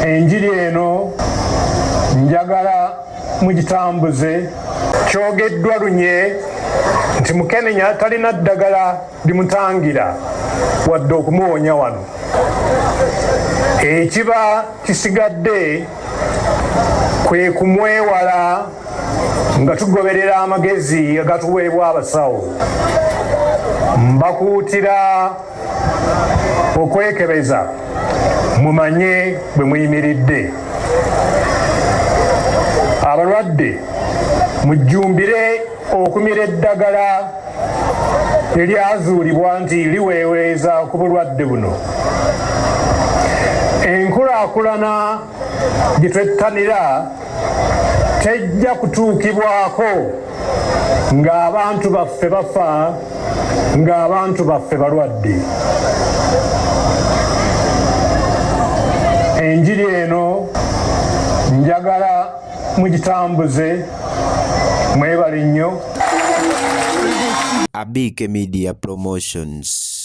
Enjiri eno njagala mugitambuze. Kyogeddwa lunye nti Mukenenya talina ddagala limutangira wadde okumuwonya wano. Ekiba kisigadde kwe kumwewala nga tugoberera amagezi agatuweebwa abasawo. Mbakuutira okwekebeza mumanye bwe muyimiridde. Abalwadde mujjumbire okumira eddagala eryazuulibwa nti liweweeza ku bulwadde buno. Enkulaakulana gye twettanira tejja kutuukibwako ng'abantu baffe bafa, ng'abantu baffe balwadde. Enjiri eno njagala mugitambuze. Mwebale nnyo. Abike Media Promotions.